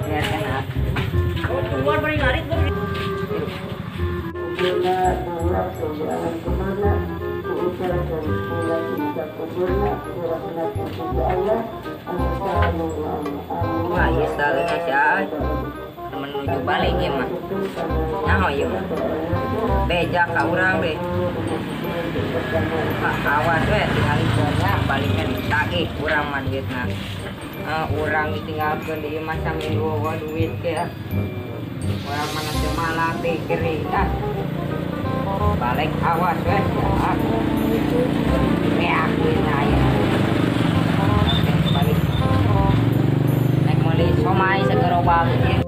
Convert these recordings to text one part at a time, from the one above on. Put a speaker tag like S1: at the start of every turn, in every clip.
S1: Biar enak.
S2: Keluar bari ngarit bari.
S1: Wah, ieu salahna si Aa. Menuju balik ieu mah. Nyaho ieu mah. Beja ka urang deh. Pak awas we tinggal nya baliknya ditagih urang mah duitna. Urang ditinggalkeun di imah saminggu eueuh duit ge. Urang mana teu malah pikir ah. Balik awas we ya. Beak duitna aya. Balik. Naik meuli somai sagerobak ieu.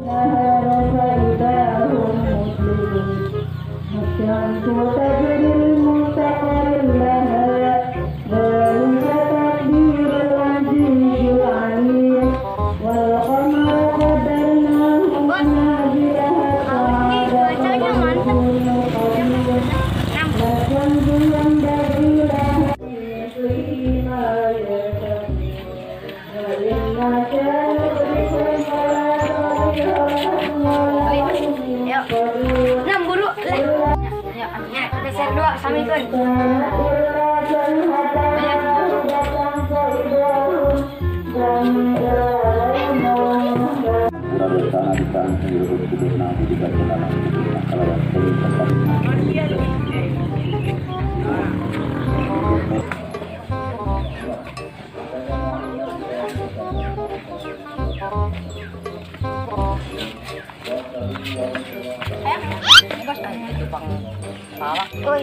S1: Palak, oi.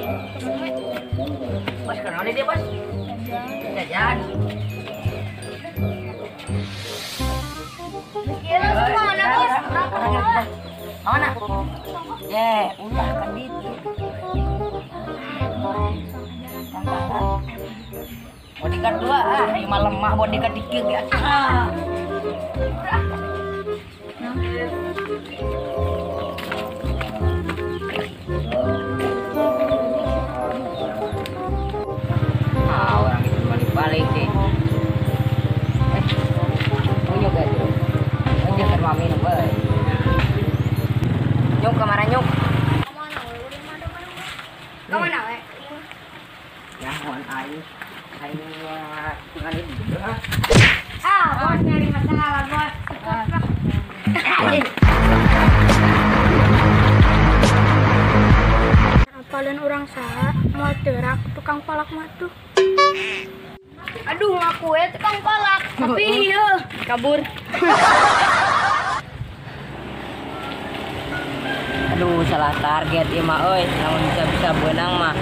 S1: Bos kenapa dia bos? Jajan.
S3: Mana bos?
S1: Mana? Ye, ulah kan itu. Bodyguard dua ah, lima lemah bodyguard dikit ya. Ah, orang itu balik-balik sih. Punya gak tuh? Punya kan mami nunggu. Nyuk kemana nyuk?
S3: Kemana we?
S1: Ya, mohon aing. Aing tinggal itu.
S3: Ah, bos nyari masalah bos. Apalin orang saha mau terak tukang palak mah tuh. Aduh ngaku ya tukang palak, tapi iya kabur.
S1: Aduh salah target ieu mah euy, lamun bisa-bisa beunang mah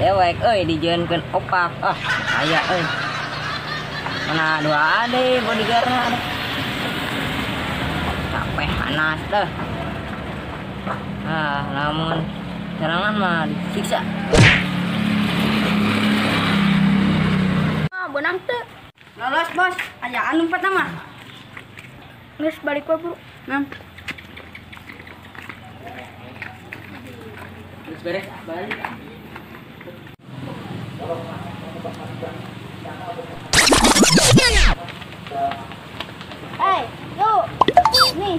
S1: dewek euy dijieunkeun opak. Ah, aya euy. Mana dua ade bodyguardna ada. Capek panas deh. Ah, lamun serangan mah disiksa.
S3: Ah, benang teu.
S2: Lolos bos, ayaan empat nama.
S3: Geus balik we, Bro.
S2: Nah. Terus beres balik.
S3: Hey, yuk. Nih.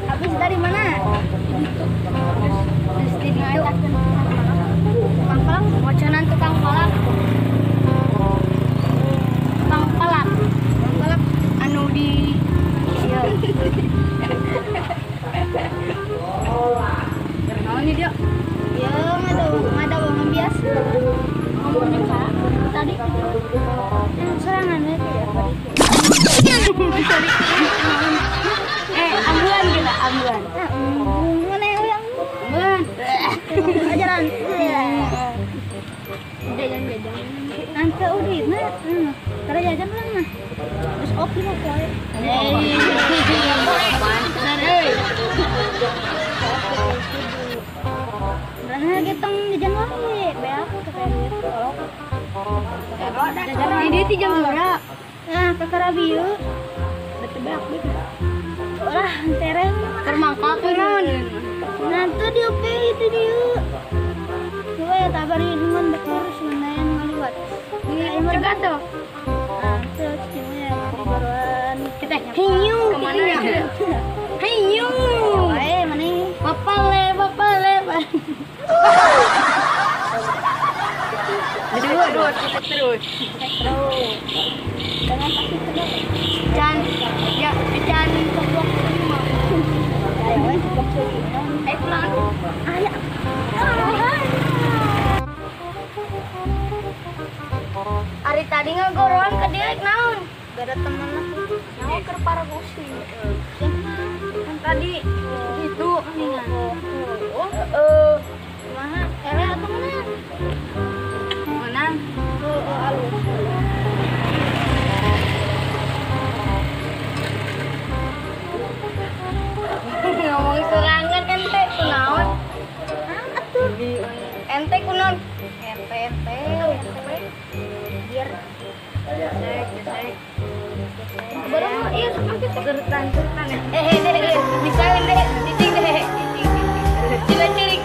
S3: Habis dari mana? Terus di itu. Tukang palak, wacanan tukang palak. Tukang palak. Tukang palak anu di iya.
S2: Naon dia?
S3: Ya, ngada bangun biasa. Ngomongnya Pak, tadi serangan itu ya.
S2: Ambulan kita, ambulan.
S3: Mana yang
S2: ambulan?
S3: Ajaran. Jajan jajan. Nanti udah, nah, karena jajan lah mah. Terus opi mau koe. Nah, kita jajan lagi. Be aku tuh kayak gitu. Jajan ini di jam berapa? Nah, ke Karabiu. Betul beak gitu. Lah, tereng
S2: termangkak naon.
S3: Nanti di OP itu dia. Coba ya tabar Juga tuh. Kita hiu kemana ya? Hiu. Mana? Bapale, bapale. Dua, kita terus. Jangan pasti terus. Jangan, ya, jangan keblok semua. Ayo pulang. Ayo. Ari tadi ngagoroan ke direk naon? Gak ada temen aku. Nyawa keur paragosi. Kan tadi itu mendingan. Heeh. Kumaha? Eleh atuh menang. Menang. Heeh, alus. Ngomong serangan ente kunaon? Atuh. Ente kunaon? Ente ente. Biar gesek. Baru mau iya serutan-serutan. Bisa deh, cicing deh, cicing. Cila ciri.